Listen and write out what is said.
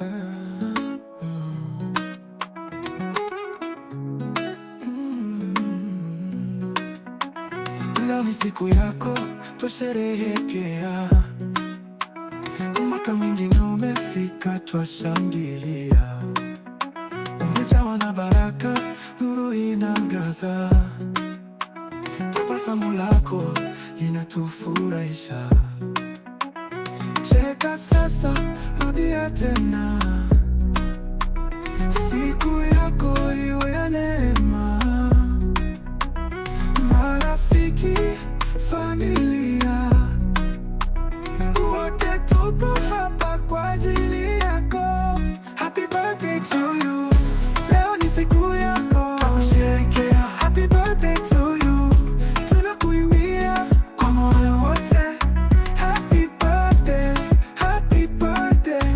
Mm. Leo ni siku yako, twasherehekea. Mwaka mwingine umefika, twashangilia. Umejawa na baraka, nuru inaangaza. Tabasamu lako linatufurahisha. Cheka sasa, rudia tena.